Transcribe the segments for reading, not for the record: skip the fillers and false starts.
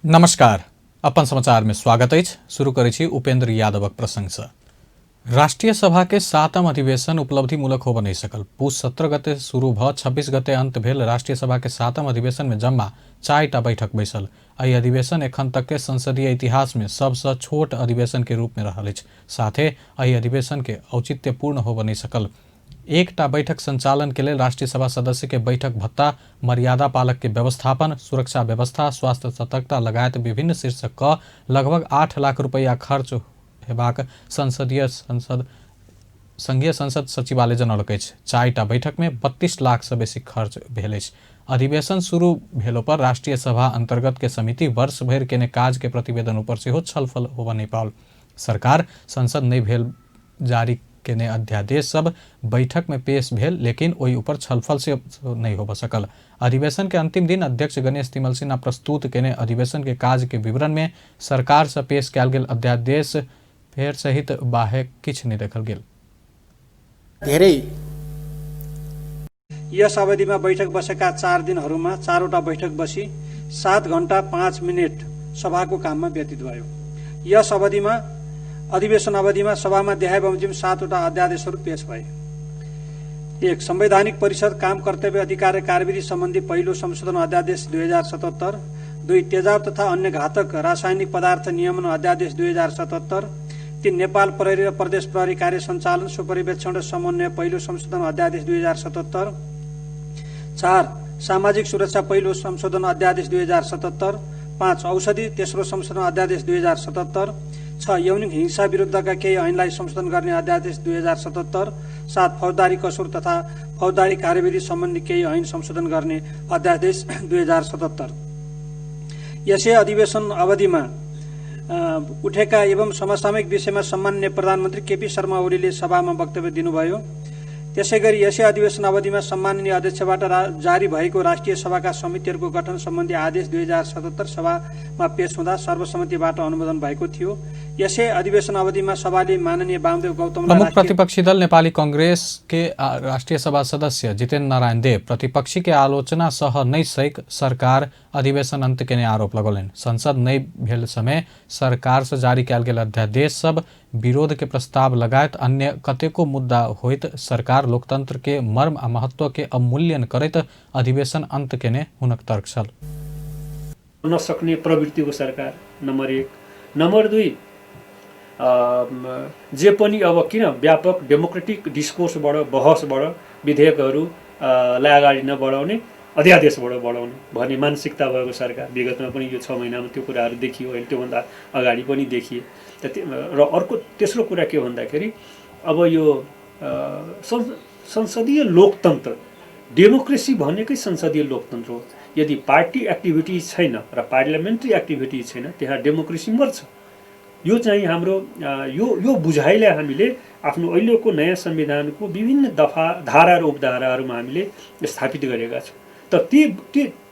नमस्कार, अपन समाचार में स्वागत अछि। शुरू करै छी उपेंद्र यादवक प्रसंग से। राष्ट्रीय सभा के सातम अधिवेशन उपलब्धिमूलक होबऽ नहि सकल। पुस 17 गते शुरू भ 26 गते अंत भेल राष्ट्रीय सभा के सातम अधिवेशन में जम्मा 4टा बैठक बैसल। एहि अधिवेशन एखन तक के संसदीय इतिहास में सबसँ छोट अधिवेशन के रूप में रहल अछि। साथे एहि अधिवेशन के औचित्यपूर्ण होबऽ नहि सकल। एकटा बैठक संचालन के लेल राष्ट्रीय सभा सदस्य के बैठक भत्ता, मर्यादा पालक के व्यवस्थापन, सुरक्षा व्यवस्था, स्वास्थ्य सतर्कता लगायत विभिन्न शीर्षक क लगभग 8 लाख रुपैया खर्च हेबाक संसदीय संसद संघीय संसद सचिवालय जनौलक अछि। 4टा बैठक में 32 लाख से बेसी खर्च भेल अछि। अधिवेशन शुरू भेलो पर राष्ट्रीय सभा अंतर्गत के समिति वर्ष भरि केने काज के प्रतिवेदन ऊपर सेहो छलफल होबऽ नहि पाओल। सरकार संसद नहि भेल जारी केने अध्यादेश सब बैठक में पेश भेल, लेकिन ओहि ऊपर छलफल से नहीं होबऽ सकल। अधिवेशन के अंतिम दिन अध्यक्ष गणेश तिमल सिन्हा प्रस्तुत केने अधिवेशन के काज के विवरण में सरकार से पेश कयल गेल अध्यादेश फेर सहित बाहेक किछु नहि देखल गेल। धेरै यस अवधिमा बैठक बसेका 4 दिनहरूमा 4वटा बैठक बसी 7 घण्टा 5 मिनेट सभाको काममा व्यतीत भयो। यस अवधिमा अधिवेशन अवधिमा सभामा देहाय बमोजिम 7वटा अध्यादेशहरू पेश भए। 1. संवैधानिक परिषद काम कर्तव्य अधिकार र कार्यविधि सम्बन्धी पहिलो संशोधन अध्यादेश 2077। 2. तेजाब तथा अन्य घातक रासायनिक पदार्थ नियमन अध्यादेश 2077। 3. नेपाल प्रहरी र प्रदेश प्रहरी कार्य सञ्चालन सुपरिवेक्षण र समन्वय पहिलो संशोधन अध्यादेश 2077। 4. सामाजिक सुरक्षा पहिलो संशोधन अध्यादेश 2077। 5. औषधि तेस्रो संशोधन अध्यादेश 2077। 6. यौनिक हिंसा विरुद्धका केही ऐनलाई संशोधन गर्ने अध्यादेश 2077। 7. फौजदारी कसुर तथा फौजदारी कार्यविधि सम्बन्धी केही ऐन संशोधन गर्ने अध्यादेश 2077। यसै अधिवेशन अवधिमा उठेका एवं समसामयिक विषयमा सम्माननीय प्रधानमन्त्री केपी शर्मा ओलीले सभामा वक्तव्य दिनुभयो। त्यसैगरी यसै अधिवेशन अवधिमा सम्माननीय अध्यक्षबाट जारी भएको राष्ट्रिय सभाका समितिहरूको गठन सम्बन्धी आदेश 2077 सभामा पेश हुँदा सर्वसम्मतिबाट अनुमोदन भएको थियो। यसै अधिवेशन अवधिमा सभाले माननीय वामदेव गौतमलाई प्रमुख प्रतिपक्षी दल नेपाली कांग्रेस के राष्ट्रिय सभा सदस्य जितेन्द्र नारायण देव प्रतिपक्षी के आलोचना सह नहि सक सरकार अधिवेशन अंत केने आरोप लगौलनि। संसद नहि भेल समय सरकार से जारी कयल गेल अध्यादेश सब विरोध के प्रस्ताव लगायत अन्य कतेको मुद्दा होइत सरकार लोकतंत्र के मर्म आ महत्व के अवमूल्यन करैत अधिवेशन अंत केने हुनक तर्क छल। नसक्ने प्रवृत्तिको सरकार नम्बर 1। नम्बर 2, जे पनि अब किन व्यापक डेमोक्रेटिक डिस्कोर्सबाट बहसबाट विधेयकहरू लाई अगाडि नबढाउने अध्यादेशबाट बढाउने भन्ने मानसिकता भएको सरकार विगतमा पनि यो 6 महिनामा त्यो कुराहरू देखियो, अहिले त्योभन्दा अगाडि पनि देखिए। र अर्को तेस्रो कुरा के भन्दाखेरि अब यो संसदीय लोकतन्त्र, डेमोक्रेसी भनेकै संसदीय लोकतन्त्र हो। यदि पार्टी एक्टिभिटी छैन र पार्लियामेन्ट्री एक्टिभिटी छैन त्यहाँ डेमोक्रेसी मर्छ। यो चाहिँ हाम्रो यो बुझाइलाई हामीले आफ्नो अहिलेको नयाँ संविधानको विभिन्न दफा धारा र उपधाराहरूमा हामीले स्थापित गरेका छौँ। तर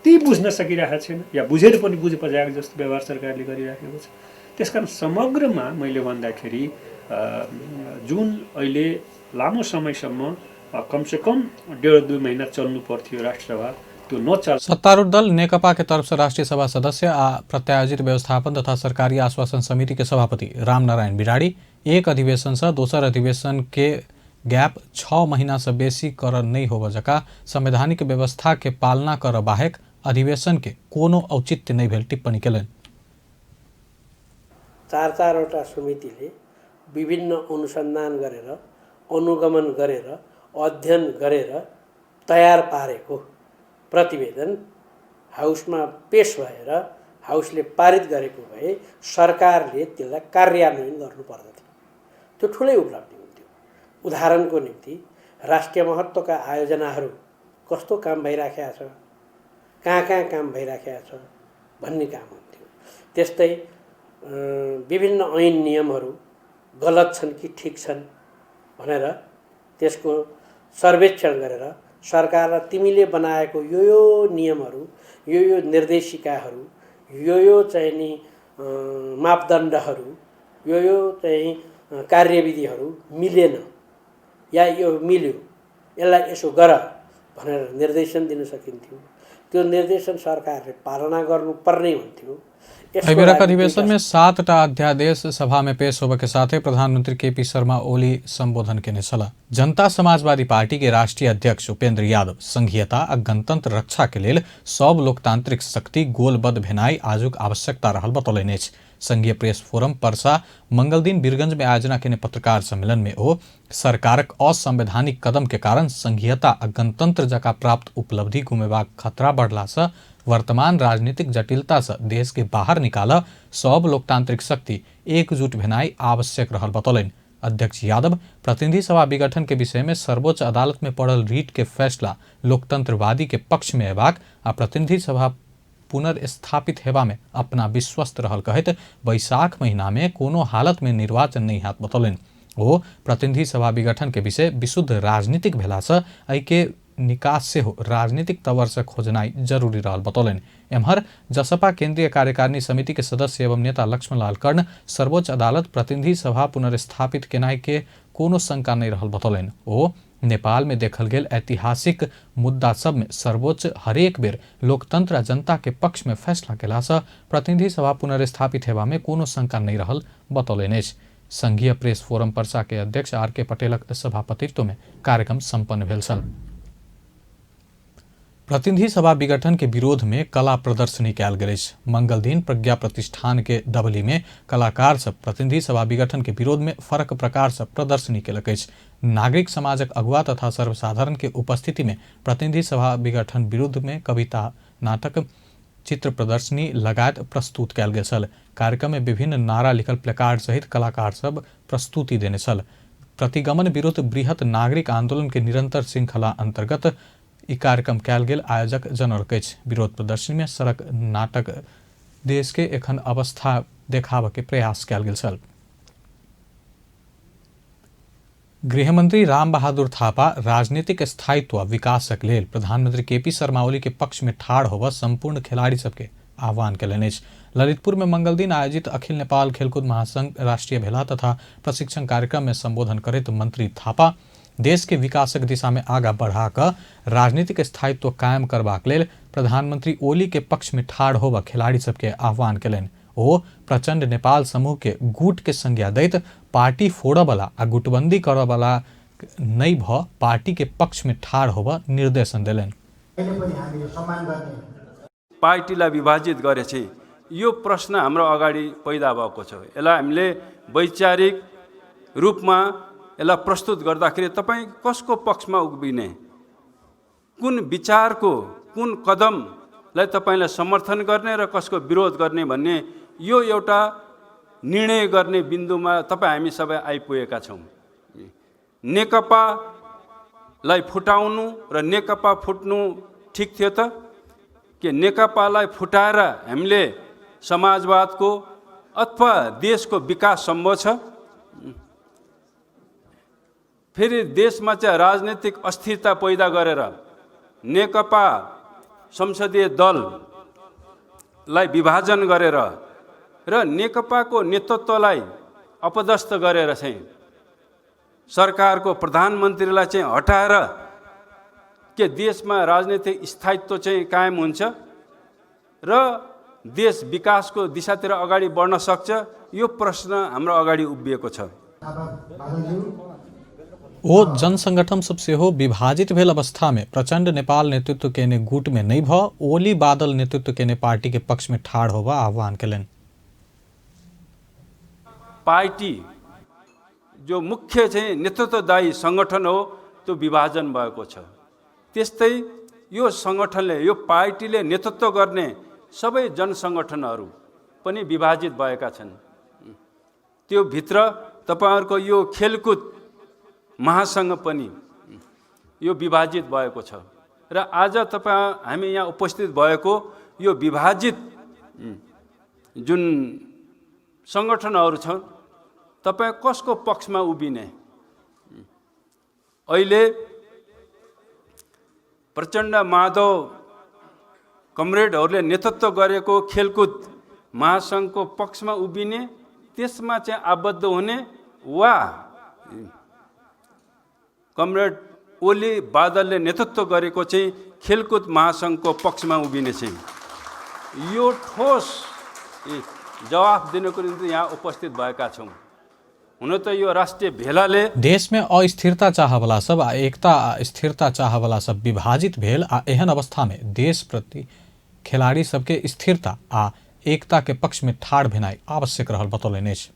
ती बुझ्न सकिरहेको छैन या बुझेर पनि बुझ पजाएको जस्तो व्यवहार सरकारले गरिराखेको छ। त्यसकारण समग्रमा मैले भन्दाखेरि जुन अहिले लामो समयसम्म कमसेकम 1.5-2 महिना चल्नु पर्थ्यो राष्ट्रसभा, त्यो नचल। सत्तारूढ़ दल नेकपा के तरफ से राष्ट्रीय सभा सदस्य आ प्रत्यायोजित व्यवस्थापन तथा सरकारी आश्वासन समिति के सभापति रामनारायण बिराड़ी एक अधिवेशन से दोसर अधिवेशन के गैप 6 महीना से बेसी कर नहीं होबऽ जका संवैधानिक व्यवस्था के पालना कर बाहेक अधिवेशन के कोनो औचित्य नहीं भेल टिप्पणी केलनि। 4-4वटा समितिले विभिन्न अनुसन्धान गरेर, अनुगमन गरेर, अध्ययन गरेर तयार पारेको प्रतिवेदन हाउसमा पेश भएर हाउसले पारित गरेको भए सरकारले त्यसलाई कार्यान्वयन गर्नुपर्दथ्यो। त्यो ठुलै उपलब्धि हुन्थ्यो। उदाहरणको निम्ति राष्ट्रिय महत्त्वका आयोजनाहरू कस्तो काम भइराखेको छ, कहाँ कहाँ काम भइराखेको छ भन्ने काम हुन्थ्यो। त्यस्तै विभिन्न ऐन नियमहरू गलत छन् कि ठिक छन् भनेर त्यसको सर्वेक्षण गरेर सरकारलाई तिमीले बनाएको यो यो नियमहरू, यो यो निर्देशिकाहरू, यो यो चाहिँ नि मापदण्डहरू, यो यो चाहिँ कार्यविधिहरू मिलेन या यो मिल्यो, यसलाई यसो गर भनेर निर्देशन दिन सकिन्थ्यो। त्यो निर्देशन सरकारले पालना गर्नुपर्ने हुन्थ्यो। एहि बेरक अधिवेशन में 7टा अध्यादेश सभा में पेश होबय के साथे प्रधानमंत्री केपी शर्मा ओली संबोधन केने छलाह। जनता समाजवादी पार्टी के राष्ट्रीय अध्यक्ष उपेंद्र यादव संघीयता आ गणतंत्र रक्षा के लेल सब लोकतांत्रिक शक्ति गोलबद्ध भेनाइ आजुक आवश्यकता रहल बतौलनि अछि। संघीय प्रेस फोरम परसा मंगलदिन बीरगंज में आयोजना केने पत्रकार सम्मेलन में ओ सरकारक असंवैधानिक कदम के कारण संघीयता आ गणतंत्र जकाँ प्राप्त उपलब्धि गुमेबाक खतरा बढ़ला से वर्तमान राजनीतिक जटिलता से देश के बाहर निकाल सब लोकतांत्रिक शक्ति एकजुट भेनाइ आवश्यक रहल बतौलनि। अध्यक्ष यादव प्रतिनिधि सभा विघटन के विषय में सर्वोच्च अदालत में पड़ल रीट के फैसला लोकतंत्रवादी के पक्ष में अयबाक आ प्रतिनिधि सभा पुनर्स्थापित हेबा में अपना विश्वस्त रहल कहैत बैसाख महीना में कोनो हालत में निर्वाचन नहीं हाथ बतौलनि। ओ प्रतिनिधि सभा विघटन के विषय विशुद्ध राजनीतिक भेला से एहिके निकास सेहो राजनीतिक तवर से खोजनाइ जरूरी रहल बतौलनि। एम्हर जसपा केंद्रीय कार्यकारिणी समिति के सदस्य एवं नेता लक्ष्मणलाल कर्ण सर्वोच्च अदालत प्रतिनिधि सभा पुनर्स्थापित केनाइ के कोनो शंका नहीं रहल बतौलनि। ओ नेपाल में देखल गेल ऐतिहासिक मुद्दा सब में सर्वोच्च हरेक बेर लोकतंत्र आ जनता के पक्ष में फैसला केला से प्रतिनिधि सभा पुनर्स्थापित हेबा में कोनो शंका नहीं रहल बतौलनि अछि। संघीय प्रेस फोरम परसा के अध्यक्ष आर के पटेलक सभापतित्व में कार्यक्रम सम्पन्न भेल छल। प्रतिनिधि सभा विघटन के विरोध में कला प्रदर्शनी कयल गेल अछि। मंगल दिन प्रज्ञा प्रतिष्ठान के डबली में कलाकार सब प्रतिनिधि सभा विघटन के विरोध में फरक प्रकार से प्रदर्शनी केलक अछि। नागरिक समाजक अगुआ तथा सर्वसाधारण के उपस्थिति में प्रतिनिधि सभा विघटन विरुद्ध में कविता, नाटक, चित्र प्रदर्शनी लगायत प्रस्तुत कयल गेल छल। कार्यक्रम में विभिन्न नारा लिखल प्लेकार्ड सहित कलाकार सब प्रस्तुति देने छल। प्रतिगमन विरुद्ध बृहत नागरिक आंदोलन के निरंतर श्रृंखला अंतर्गत ई कार्यक्रम कयल गेल आयोजक जनौलक अछि। विरोध प्रदर्शनी में सड़क नाटक देश के एखन अवस्था देखाबऽ के प्रयास कयल गेल छल। गृहमंत्री राम बहादुर थापा राजनीतिक स्थायित्व आ विकासक लेल प्रधानमंत्री केपी शर्मा ओली के पक्ष में ठाढ़ होबऽ संपूर्ण खिलाड़ी सबके आह्वान केलनि अछि। ललितपुर में मंगलदिन आयोजित अखिल नेपाल खेलकूद महासंघ राष्ट्रीय भेला तथा प्रशिक्षण कार्यक्रम में संबोधन करैत मंत्री थापा देश के विकासक दिशा में आगा बढ़ाकऽ राजनीतिक स्थायित्व कायम करबाक लेल प्रधानमंत्री ओली के पक्ष में ठाढ़ होबऽ खिलाड़ी सबके आह्वान केलनि। ओ प्रचंड नेपाल समूह के गुट के संज्ञा दैत पार्टी फोड़ऽ आ गुटबंदी करऽ वाला नहि भऽ पार्टी के पक्ष में ठाढ़ होबऽ निर्देशन देलनि। पार्टीलाई विभाजित गरेपछि यो प्रश्न हाम्रो अगाडि पैदा भएको छ। यसलाई हामीले वैचारिक रूपमा यसलाई प्रस्तुत गर्दाखेरि तपाईँ कसको पक्षमा उभिने, कुन विचारको कुन कदमलाई तपाईँलाई समर्थन गर्ने र कसको विरोध गर्ने भन्ने यो एउटा निर्णय गर्ने बिन्दुमा तपाईँ हामी सबै आइपुगेका छौँ। नेकपालाई फुटाउनु र नेकपा फुट्नु ठिक थियो त? के नेकपालाई फुटाएर हामीले समाजवादको अथवा देशको विकास सम्भव छ? फेरि देशमा चाहिँ राजनीतिक अस्थिरता पैदा गरेर नेकपा संसदीय दललाई विभाजन गरेर र नेकपाको नेतृत्वलाई अपदस्थ गरेर चाहिँ सरकारको प्रधानमन्त्रीलाई चाहिँ हटाएर के देशमा राजनीतिक स्थायित्व चाहिँ कायम हुन्छ र देश विकासको दिशातिर अगाडि बढ्न सक्छ? यो प्रश्न हाम्रो अगाडि उभिएको छ। ओ जनसंगठन सब सेहो विभाजित भेल अवस्था में प्रचंड नेपाल नेतृत्व केने गुट में नहीं भ ओली बादल नेतृत्व केने पार्टी के पक्ष में ठाढ़ होबऽ आह्वान केलनि। पार्टी जो मुख्य चाहिँ नेतृत्वदायी संगठन हो त्यो विभाजन भएको छ। त्यस्तै यो संगठनले, यो पार्टीले नेतृत्व गर्ने सबै जनसङ्गठनहरू पनि विभाजित भएका छन्। त्यो भित्र तपाईहरूको यो खेलकुद महासङ्घ पनि यो विभाजित भएको छ र आज तपाईँ हामी यहाँ उपस्थित भएको यो विभाजित जुन सङ्गठनहरू छन् तपाईँ कसको पक्षमा उभिने? अहिले प्रचण्ड माधव कमरेडहरूले नेतृत्व गरेको खेलकुद महासङ्घको पक्षमा उभिने, त्यसमा चाहिँ आबद्ध हुने वा कमरेड ओली बादलले नेतृत्व गरेको चाहिँ खेलकुद महासङ्घको पक्षमा उभिने चाहिँ यो ठोस जवाफ दिनको निम्ति यहाँ उपस्थित भएका छौँ। हुन त यो राष्ट्रिय भेलाले देश में अस्थिरता चाहवला सब आ एकता आ स्थिरता चाहवला सब विभाजित भेल आ एहन अवस्था में देश प्रति खिलाड़ी सबके स्थिरता आ एकता के पक्ष में ठाढ़ भेनाइ आवश्यक रहल बतौलनि अछि।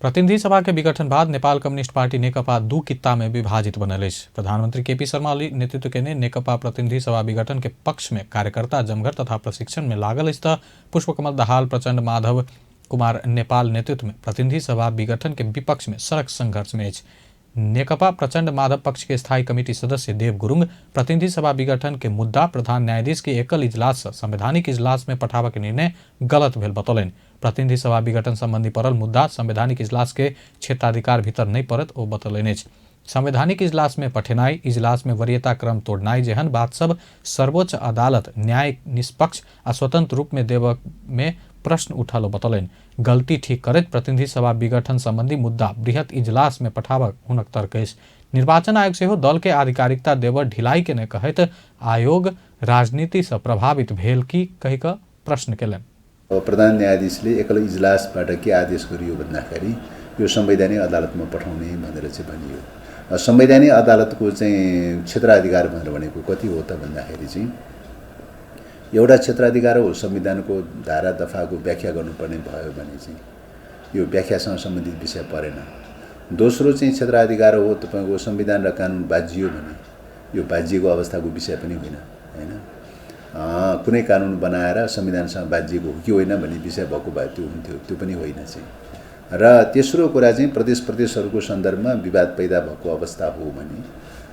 प्रतिनिधि सभा के विघटन बाद नेपाल कम्युनिस्ट पार्टी नेकपा दू कित्ता में विभाजित बनल अछि। प्रधानमंत्री केपी शर्मा ओली नेतृत्व केने नेकपा प्रतिनिधि सभा विघटन के पक्ष में कार्यकर्ता जमघट तथा प्रशिक्षण में लागल अछि त पुष्पकमल दाहाल, प्रचंड, माधव कुमार नेपाल नेतृत्व में प्रतिनिधि सभा विघटन के विपक्ष में सड़क संघर्ष में अछि। नेकपा प्रचंड माधव पक्ष के स्थायी कमिटी सदस्य देव गुरुंग प्रतिनिधि सभा विघटन के मुद्दा प्रधान न्यायाधीश के एकल इजलास से संवैधानिक इजलास में पठाबऽ के निर्णय गलत भेल बतौलनि। प्रतिनिधि सभा विघटन संबंधी पड़ल मुद्दा संवैधानिक इजलास के क्षेत्राधिकार भीतर नहि पड़त ओ बतौलनि अछि। संवैधानिक इजलास में पठेनाइ, इजलास में वरीयता क्रम तोड़नाइ जेहन बात सब सर्वोच्च अदालत न्याय निष्पक्ष आ स्वतंत्र रूप में देबऽ में प्रश्न उठल ओ बतौलनि। गलती ठीक करैत प्रतिनिधि सभा विघटन संबंधी मुद्दा बृहत इजलास में पठाबक हुनक तर्क अछि। निर्वाचन आयोग सेहो दल के आधिकारिकता देबऽ ढिलाई केने कहैत आयोग राजनीति से प्रभावित भेल की कहि कऽ प्रश्न केलनि। अब प्रधान न्यायाधीशले एकल इजलासबाट के आदेश गरियो भन्दाखेरि यो संवैधानिक अदालतमा पठाउने भनेर चाहिँ भनियो। संवैधानिक अदालतको चाहिँ क्षेत्राधिकार भनेर भनेको कति हो त भन्दाखेरि चाहिँ एउटा क्षेत्राधिकार हो, संविधानको धारा दफाको व्याख्या गर्नुपर्ने भयो भने चाहिँ यो व्याख्यासँग सम्बन्धित विषय परेन। दोस्रो चाहिँ क्षेत्राधिकार हो तपाईँको संविधान र कानुन बाजियो भने यो बाजिएको अवस्थाको विषय पनि होइन, हैन? कुनै कानुन बनाएर संविधानसँग बाजिएको हो कि होइन भन्ने विषय भएको भए त्यो हुन्थ्यो, त्यो पनि होइन चाहिँ। र तेस्रो कुरा चाहिँ प्रदेश प्रदेशहरूको सन्दर्भमा विवाद पैदा भएको अवस्था हो भने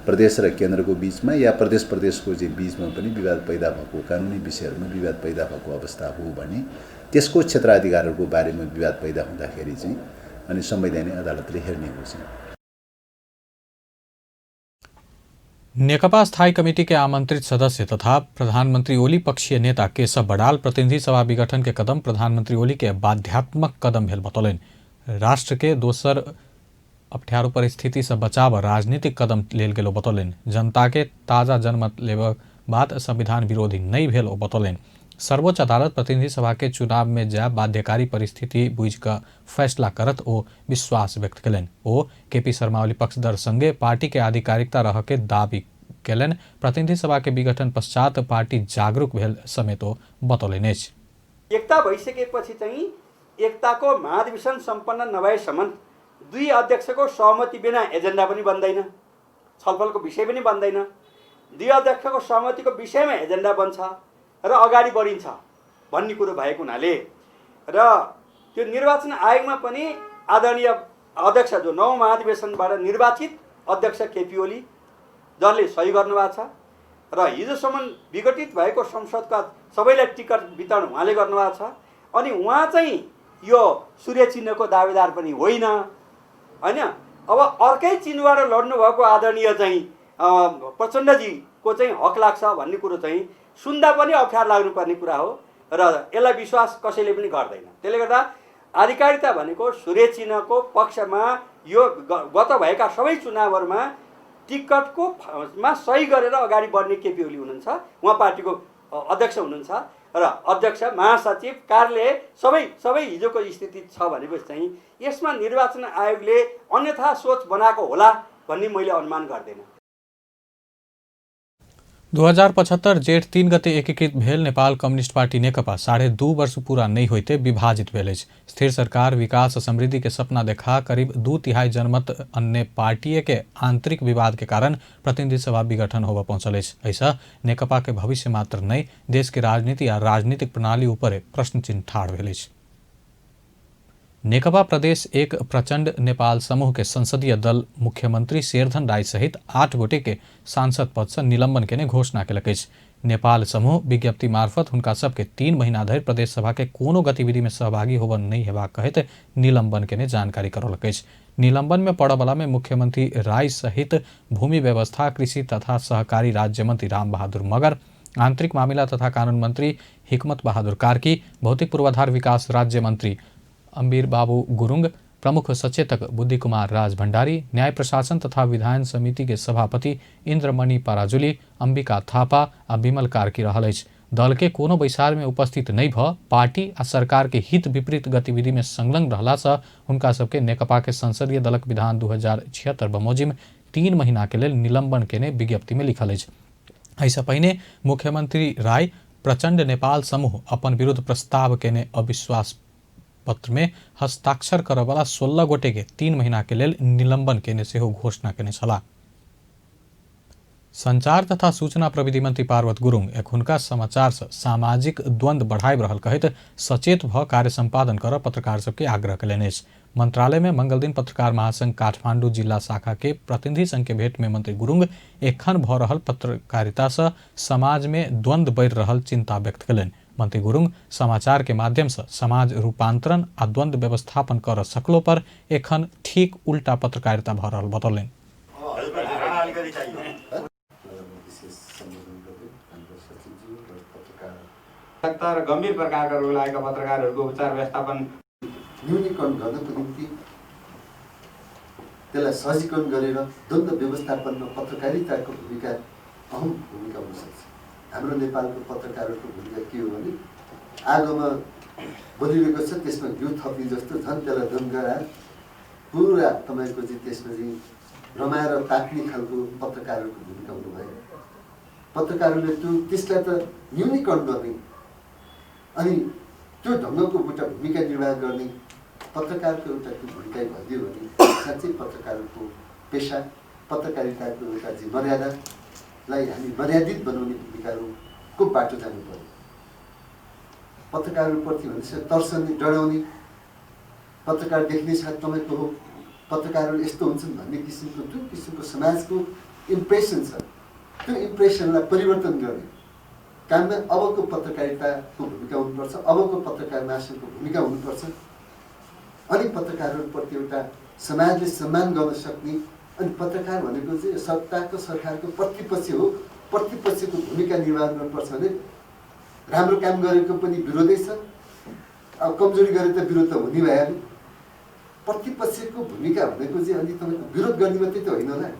प्रदेश र केन्द्रको बिचमा या प्रदेश प्रदेशको चाहिँ बिचमा पनि विवाद पैदा भएको, कानुनी विषयहरूमा विवाद पैदा भएको अवस्था हो भने त्यसको क्षेत्राधिकारहरूको बारेमा विवाद पैदा हुँदाखेरि चाहिँ अनि संवैधानिक अदालतले हेर्ने हो चाहिँ। नेकपा स्थायी कमिटी के आमंत्रित सदस्य तथा प्रधानमंत्री ओली पक्षीय नेता केशव बडाल प्रतिनिधि सभा विघटन के कदम प्रधानमंत्री ओली के बाध्यात्मक कदम भेल बतौलनि। राष्ट्र के दोसर अप्ठ्यारो परिस्थिति से बचाव राजनीतिक कदम लेल गेल बतौलनि। जनता के ताजा जनमत लेबक बात संविधान विरोधी नहि भेल ओ बतौलनि। सर्वोच्च अदालत प्रतिनिधि सभा के चुनाव में जाय बाध्यकारी परिस्थिति बुझि कऽ फैसला करत ओ विश्वास व्यक्त केलनि। ओ केपी शर्मा ओली पक्षधर संगे पार्टी के आधिकारिकता रह के दावी केलनि। प्रतिनिधि सभा के विघटन पश्चात पार्टी जागरूक भेल समेत ओ बतौलनि अछि। एकता भइसकेपछि चाहिँ एकताको महाधिवेशन सम्पन्न नभएसम्म दुई अध्यक्षको सहमति बिना एजेन्डा पनि बन्दैन, छलफलको विषय पनि बन्दैन। दुई अध्यक्षको सहमतिको विषयमा एजेन्डा बन्छ र अगाडि बढिन्छ भन्ने कुरो भएको हुनाले र त्यो निर्वाचन आयोगमा पनि आदरणीय अध्यक्ष जो नौ महाधिवेशनबाट निर्वाचित अध्यक्ष केपी ओली जसले सही गर्नुभएको छ र हिजोसम्म विघटित भएको संसदका सबैलाई टिकट वितरण उहाँले गर्नुभएको छ। अनि उहाँ चाहिँ यो सूर्य चिन्हको दावेदार पनि होइन, हैन? अब अर्कै चिन्हबाट लड्नुभएको आदरणीय चाहिँ प्रचण्डजीको चाहिँ हक लाग्छ भन्ने कुरो चाहिँ सुन्दा पनि अप्ठ्यारो लाग्नुपर्ने कुरा हो र यसलाई विश्वास कसैले पनि गर्दैन। त्यसले गर्दा आधिकारिकता भनेको सूर्य चिन्हको पक्षमा यो गत भएका सबै चुनावहरूमा टिकटको मा सही गरेर अगाडि बढ्ने केपी ओली हुनुहुन्छ, उहाँ पार्टीको अध्यक्ष हुनुहुन्छ र अध्यक्ष, महासचिव, कार्यालय सबै सबै हिजोको स्थिति छ भनेपछि चाहिँ यसमा निर्वाचन आयोगले अन्यथा सोच बनाएको होला भन्ने मैले अनुमान गर्दैन। 2075 जेठ 3 गते एकीकृत भेल नेपाल कम्युनिस्ट पार्टी नेकपा 2.5 वर्ष पूरा नहीं होते विभाजित भेल अछि। स्थिर सरकार विकास समृद्धि के सपना देखा करीब 2/3 जनमत अन्य पार्टी के आंतरिक विवाद के कारण प्रतिनिधि सभा विघटन होबय पहुंचल अछि। ऐसा नेकपा के भविष्य मात्र नहीं, देश के राजनीति आ राजनीतिक प्रणाली ऊपर प्रश्न चिन्ह ठाढ़ भेल अछि। नेकपा प्रदेश 1 प्रचंड नेपाल समूह के संसदीय दल मुख्यमंत्री शेरधन राय सहित 8 गोटे के सांसद पद से निलंबन केने घोषणा केलक अछि। नेपाल समूह विज्ञप्ति मार्फत हुनका सबके 3 महीना धरि प्रदेश सभा के कोनो गतिविधि में सहभागी होबय नहीं हेबाक कहैत निलंबन केने जानकारी करौलक अछि। निलंबन में पड़यवला में मुख्यमंत्री राय सहित भूमि व्यवस्था, कृषि तथा सहकारी राज्य मंत्री राम बहादुर मगर, आंतरिक मामिला तथा कानून मंत्री हिकमत बहादुर कार्की, भौतिक पूर्वाधार विकास राज्य मंत्री अम्बीर बाबू गुरुंग, प्रमुख सचेतक बुद्धि कुमार राज भण्डारी, न्याय प्रशासन तथा विधायन समिति के सभापति इन्द्रमणि पराजुली, अंबिका थापा आ विमल कार्की रहल अछि। दल के कोनो बैसार में उपस्थित नहीं भ पार्टी आ सरकार के हित विपरीत गतिविधि में संलग्न रहला से हुनका सबके नेकपा के संसदीय दलक विधान 2076 बमोजिम 3 महीना के लेल निलंबन केने विज्ञप्ति में लिखल अछि। एहिसँ पहिने मुख्यमंत्री राय प्रचंड नेपाल समूह अपन विरुद्ध प्रस्ताव केने अविश्वास पत्र में हस्ताक्षर करऽवला 16 गोटे के 3 महीना के लेल निलंबन केने सेहो घोषणा केने छलाह। संचार तथा सूचना प्रविधि मंत्री पार्वत गुरुङ एखुनका समाचार से सामाजिक द्वंद्व बढ़ाबि रहल कहैत सचेत भ कार्य सम्पादन कर पत्रकार सबके आग्रह कयलनि अछि। मंत्रालय में मंगलदिन पत्रकार महासंघ काठमांडू जिला शाखा के प्रतिनिधि संघ के भेंट में मंत्री गुरुङ एखन भ रहल पत्रकारिता से समाज में द्वंद्व बढ़ि रहल चिंता व्यक्त कयलनि। मंत्री गुरुङ समाचार के माध्यम से समाज रूपांतरण आ द्वंद्व व्यवस्थापन कर सकलो पर एखन ठीक उल्टा पत्रकारिता भ रहल बतौलनि। र गम्भीर प्रकारका रोग लागेका पत्रकारहरूको उपचार व्यवस्थापन न्यूनीकरण गर्नको निम्ति त्यसलाई सहजीकरण गरेर द्वन्द्व व्यवस्थापनमा पत्रकारिताको भूमिका अहम भूमिका हुन सक्छ। हाम्रो नेपालको पत्रकारहरूको भूमिका के हो भने आगोमा बलिरहेको छ त्यसमा घिउ थप्ने जस्तो झन् त्यसलाई द्वन्द्व गराएर पुरा तपाईँको चाहिँ त्यसमा चाहिँ रमाएर ताप्ने खालको पत्रकारहरूको भूमिका हुनु भयो। पत्रकारहरूले त्यो त्यसलाई त न्यूनीकरण गर्ने अनि त्यो ढङ्गको एउटा भूमिका निर्वाह गर्ने पत्रकारको एउटा त्यो भूमिका भइदियो भने साँच्चै पत्रकारको पेसा पत्रकारिताको एउटा चाहिँ मर्यादालाई हामी मर्यादित बनाउने भूमिकाहरूको बाटो जानु पर्यो। पत्रकारहरूप्रति भनेपछि तर्सने डराउने पत्रकार देख्ने साथ तपाईँको हो पत्रकारहरू यस्तो हुन्छन् भन्ने किसिमको जुन किसिमको समाजको इम्प्रेसन छ त्यो इम्प्रेसनलाई परिवर्तन गर्ने काममा अबको पत्रकारिताको भूमिका हुनुपर्छ, अबको पत्रकार महासङ्घको भूमिका हुनुपर्छ। अनि पत्रकारहरूप्रति एउटा समाजले सम्मान गर्न सक्ने अनि पत्रकार भनेको चाहिँ सत्ताको सरकारको प्रतिपक्ष हो, प्रतिपक्षको भूमिका निर्वाह गर्नुपर्छ भने राम्रो काम गरेको पनि विरोधै छ, अब कमजोरी गरे त विरोध त हुने भइहाल्यो। प्रतिपक्षको भूमिका भनेको चाहिँ अनि तपाईँको विरोध गर्ने मात्रै त होइन होला।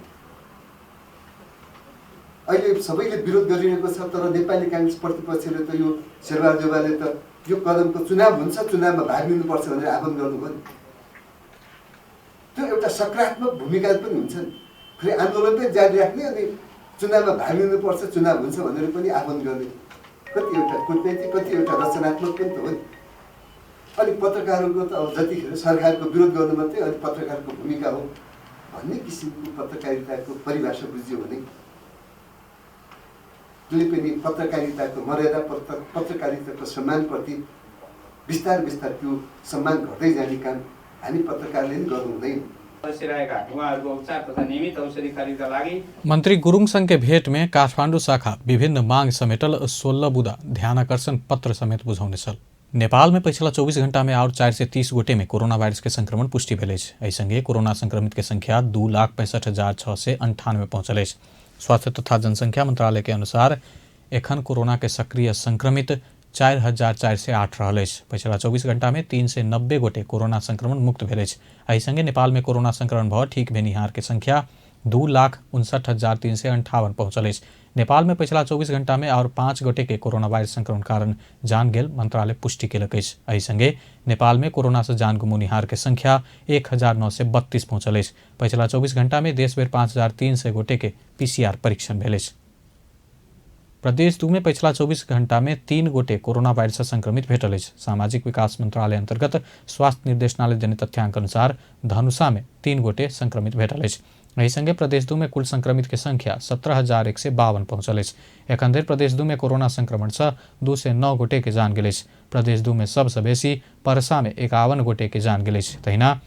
अहिले सबैले विरोध गरिरहेको छ तर नेपाली काङ्ग्रेस प्रतिपक्षले त यो शेरबहादुर देउवाले त यो कदमको चुनाव हुन्छ चुनावमा भाग लिनुपर्छ भनेर आह्वान गर्नुभयो नि, त्यो एउटा सकारात्मक भूमिका पनि हुन्छ नि। फेरि आन्दोलन पनि जारी राख्ने अनि चुनावमा भाग लिनुपर्छ चुनाव हुन्छ भनेर पनि आह्वान गर्ने कति एउटा कूटनीति कति एउटा रचनात्मक पनि त हो नि। अनि पत्रकारहरूको त अब जतिखेर सरकारको विरोध गर्नु मात्रै अनि पत्रकारको भूमिका हो भन्ने किसिमको पत्रकारिताको परिभाषा बुझ्यो भने जुनै पनि पत्रकारिताको मर्यादा पत्रकारिताको सम्मानप्रति बिस्तार बिस्तार त्यो सम्मान घट्दै जाने काम हामी पत्रकारले नै गर्नु हुँदैन। मंत्री गुरुङ संघ के भेट में काठमाडौँ शाखा विभिन्न मांग समेटल 16 बुदा ध्यानाकर्षण पत्र समेत बुझौने छल। नेपाल में पिछला 24 घंटा में और 430 गोटे में कोरोना वायरस के संक्रमण पुष्टि भेल अछि। एहि संगे कोरोना संक्रमित के संख्या 2,65,698 पहुंचल अछि। स्वास्थ्य तथा जनसंख्या मंत्रालय के अनुसार एखन कोरोना के सक्रिय संक्रमित 4,408 रहल अछि। पिछला 24 घंटा में 390 गोटे कोरोना संक्रमण मुक्त भेल अछि। एहि संगे नेपाल में कोरोना संक्रमण भ ठीक भेनिहार के संख्या 2,59,358 पहुंचल अछि। नेपाल में पिछला 24 घंटा में और 5 गोटे के कोरोना वायरस संक्रमण कारण जान गेल मंत्रालय पुष्टि केलक अछि। एहि संगे नेपाल में कोरोना से जान गुमौनिहार के संख्या 1,932 पहुंचल अछि। पिछला 24 घंटा में देशभरि 5,300 गोटे के पीसीआर परीक्षण भेल अछि। प्रदेश 2 में पिछला 24 घंटा में 3 गोटे कोरोना वायरस से संक्रमित भेटल अछि। सामाजिक विकास मंत्रालय अंतर्गत स्वास्थ्य निर्देशनालय देने तथ्यांक अनुसार धनुषा में 3 गोटे संक्रमित भेटल अछि। एहि संगे प्रदेश 2 में कुल संक्रमित के संख्या 17,152 पहुंचल अछि। एखन धरि प्रदेश 2 में कोरोना संक्रमण से 209 गोटे के जान गेल अछि। प्रदेश 2 में सबसँ बेसी परसा में 51 गोटे के जान गेल अछि। तहिना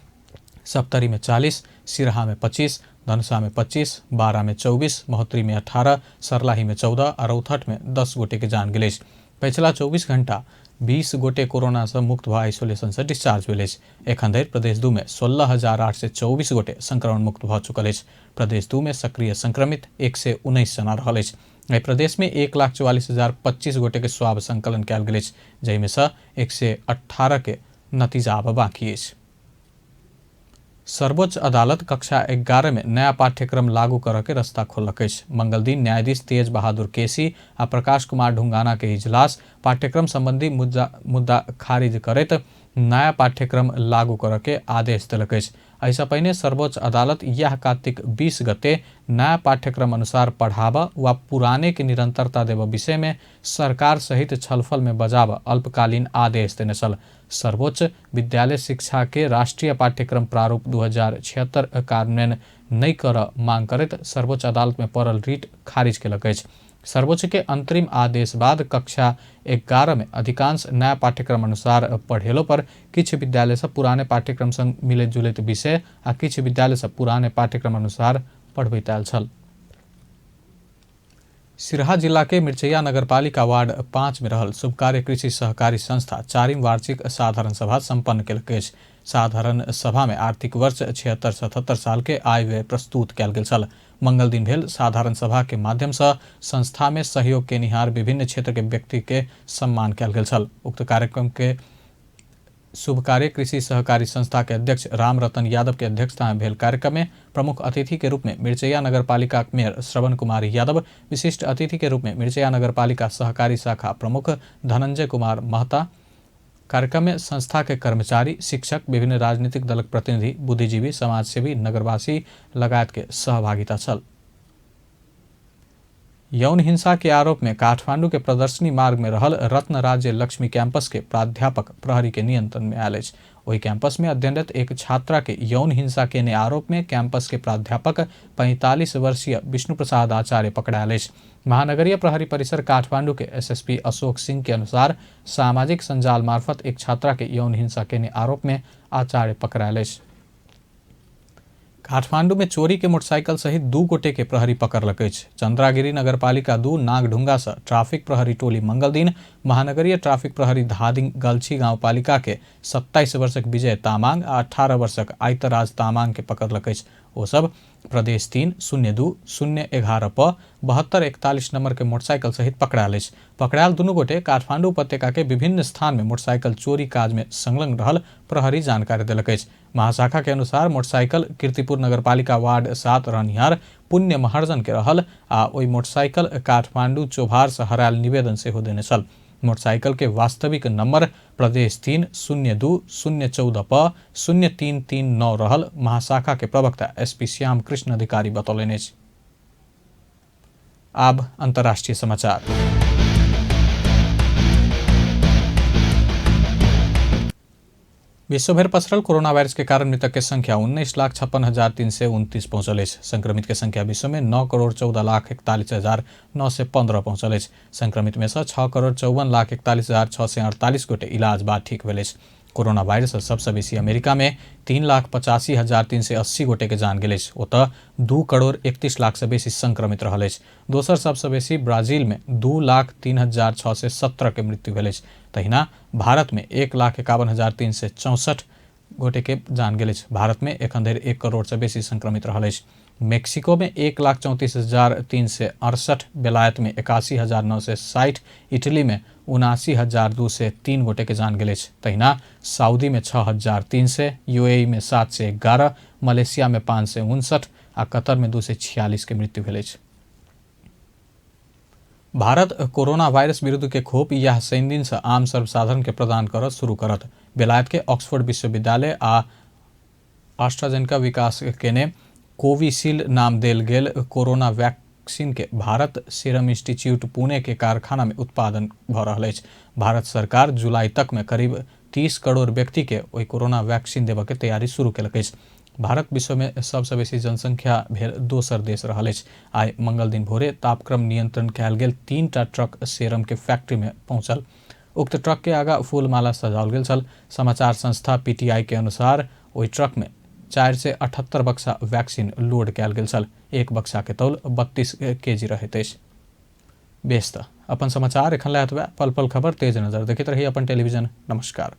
सप्तरी में 40, सिरहा में 25, धनुषा में 25, बारा में 24, महोत्तरी में 18, सर्लाही में 14 आ रौतहट में 10 गोटे के जान गेल अछि। पछिला 24 घंटा 20 गोटे कोरोना से मुक्त भ आइसोलेशन से डिस्चार्ज भेल अछि। एखन धरि प्रदेश 2 में 16,824 गोटे संक्रमण मुक्त भ चुकल अछि। प्रदेश 2 में सक्रिय संक्रमित 119 जना रहल अछि। एहि प्रदेश में 1,44,025 गोटे के स्वाब संकलन कयल गेल अछि, जाहिमे सँ 118 के नतीजा आब बाँकी अछि। सर्वोच्च अदालत कक्षा 11 में नया पाठ्यक्रम लागू करऽ के रास्ता खोललक अछि। मंगल दिन न्यायाधीश तेज बहादुर केसी आ प्रकाश कुमार ढुंगाना के इजलास पाठ्यक्रम संबंधी मुद्दा खारिज करैत नया पाठ्यक्रम लागू करऽ के आदेश देलक अछि। एहिसँ पहिने सर्वोच्च अदालत यह कार्तिक 20 गते नया पाठ्यक्रम अनुसार पढ़ाबऽ वा पुराने के निरंतरता देबऽ विषय में सरकार सहित छलफल में बजाबऽ अल्पकालीन आदेश देने छल। सर्वोच्च विद्यालय शिक्षा के राष्ट्रीय पाठ्यक्रम प्रारूप 2076 कार्यान्वयन नहि करऽ मांग करैत सर्वोच्च अदालत में पड़ल रिट खारिज केलक अछि। सर्वोच्च के अंतरिम आदेश बाद कक्षा 11 में अधिकांश नया पाठ्यक्रम अनुसार पढ़ेलो पर किछु विद्यालय सब पुराने पाठ्यक्रम संग मिलैत जुलैत विषय आ किछु विद्यालय सब पुराने पाठ्यक्रम अनुसार पढ़बैत आयल छल। सिरहा जिला के मिर्चैया नगरपालिका वार्ड 5 में रहल शुभकार्य कृषि सहकारी संस्था 4म वार्षिक साधारण सभा संपन्न केलक अछि। साधारण सभा में आर्थिक वर्ष 76-77 साल के आय व्यय प्रस्तुत कयल गेल छल। मंगल दिन भेल साधारण सभा के माध्यम से संस्था में सहयोग केनिहार विभिन्न क्षेत्र के व्यक्ति के सम्मान कयल गेल छल। उक्त कार्यक्रम के शुभकार्य कृषि सहकारी संस्था के अध्यक्ष राम रतन यादव के अध्यक्षता में भेल कार्यक्रम में प्रमुख अतिथि के रूप में मिर्चैया नगरपालिका मेयर श्रवण कुमार यादव, विशिष्ट अतिथि के रूप में मिर्चैया नगरपालिका सहकारी शाखा प्रमुख धनंजय कुमार महता, कार्यक्रम में संस्था के कर्मचारी, शिक्षक, विभिन्न राजनीतिक दलक प्रतिनिधि, बुद्धिजीवी, समाजसेवी, नगरवासी लगायत के सहभागिता छल। यौन हिंसा के आरोप में काठमांडू के प्रदर्शनी मार्ग में रहल रत्न राज्य लक्ष्मी कैंपस के प्राध्यापक प्रहरी के नियंत्रण में आयल अछि। ओहि कैंपस में अध्ययनरत एक छात्रा के यौन हिंसा केने आरोप में कैंपस के प्राध्यापक 45 वर्षीय विष्णु प्रसाद आचार्य पकड़ायल अछि। महानगरीय प्रहरी परिसर काठमांडू के एसएसपी अशोक सिंह के अनुसार सामाजिक संजाल मार्फत एक छात्रा के यौन हिंसा केने आरोप में आचार्य पकड़ायल अछि। काठमांडू में चोरी के मोटरसाइकिल सहित 2 गोटे के प्रहरी पकड़लक अछि। चंद्रागिरी नगरपालिका 2 नागढुंगा से ट्रैफिक प्रहरी टोली मंगल दिन महानगरीय ट्रैफिक प्रहरी धादिङ गल्छी गाउँपालिका के 27 वर्षक विजय तामाङ आ 18 वर्षक आइतराज तामाङ के पकड़लक अछि। ओ सब प्रदेश 3 02 011 प 7241 नंबर के मोटरसाइकिल सहित पकड़ायल अछि। पकड़ायल दुनू गोटे काठमांडू उपत्यका के विभिन्न स्थान में मोटरसाइकिल चोरी काज में संलग्न रहल प्रहरी जानकारी देलक अछि। महाशाखा के अनुसार मोटरसाइकिल कीर्तिपुर नगरपालिका वार्ड 7 रहनिहार पुण्य महर्जन के रहल आ ओहि मोटरसाइकिल काठमांडू चोभार से हरायल निवेदन सेहो देने छल। मोटरसाइकिल के वास्तविक नंबर प्रदेश 3 02 014 प 0339 रहल महाशाखा के प्रवक्ता एसपी श्याम कृष्ण अधिकारी बतौलनि अछि। आब अंतर्राष्ट्रीय समाचार। विश्वभर पसरल कोरोना वायरस के कारण मृतक के संख्या 19,56,329 पहुंचल अछि। संक्रमित के संख्या विश्व में 9,14,41,915 पहुंचल अछि। संक्रमित में से 6,54,41,648 गोटे इलाज बाद ठीक भेल अछि। कोरोना वायरस सबसे बेसी अमेरिका में 3,85,380 गोटे के जान गेल अछि। ओतऽ 2,31,00,000 से बेसी संक्रमित रहल अछि। दोसर सबसे बेसी ब्राजील में 2,03,617 के मृत्यु भेल अछि। तहिना भारत में 1,51,364 गोटे के जान गेल अछि। भारत में एखन धरि 1 करोड़ से बेसी संक्रमित रहल अछि। मेक्सिको में 1,34,368, बेलायत में 81,960, इटली में 79,203 गोटे के जान गेल अछि। तहिना सऊदी में 6,300, यूएई में 711, मलेशिया में 559 आ कतर में 246 के मृत्यु भेल अछि। भारत कोरोना वायरस विरुद्ध के खोप यह शनि दिन से आम सर्वसाधारण के प्रदान करत शुरू करत। बेलायत के ऑक्सफोर्ड विश्वविद्यालय आ आस्ट्राजेनेका विकास केने कोविशील्ड नाम देल गेल कोरोना वैक्सीन के भारत सीरम इंस्टीट्यूट पुणे के कारखाना में उत्पादन भ रहल अछि। भारत सरकार जुलाई तक में करीब 30 करोड़ व्यक्ति के ओहि कोरोना वैक्सीन देबऽ के तैयारी शुरू केलक अछि। भारत विश्व में सबसे बेसी जनसंख्या भेल दोसर देश रहल अछि। आइ मंगल दिन भोरे तापक्रम नियंत्रण कयल गेल 3टा ट्रक सीरम के फैक्ट्री में पहुंचल। उक्त ट्रक के आगा फूलमाला सजाओल गेल छल। समाचार संस्था पीटीआई के अनुसार ओहि ट्रक में 478 बक्सा वैक्सीन लोड कयल गेल छल। एक बक्सा के तौल 32 केजी रहैत अछि। बेस त अपन समाचार एखन लए एतबे। पल पल खबर तेज नजर देखैत रही अपन टेलीविजन। नमस्कार।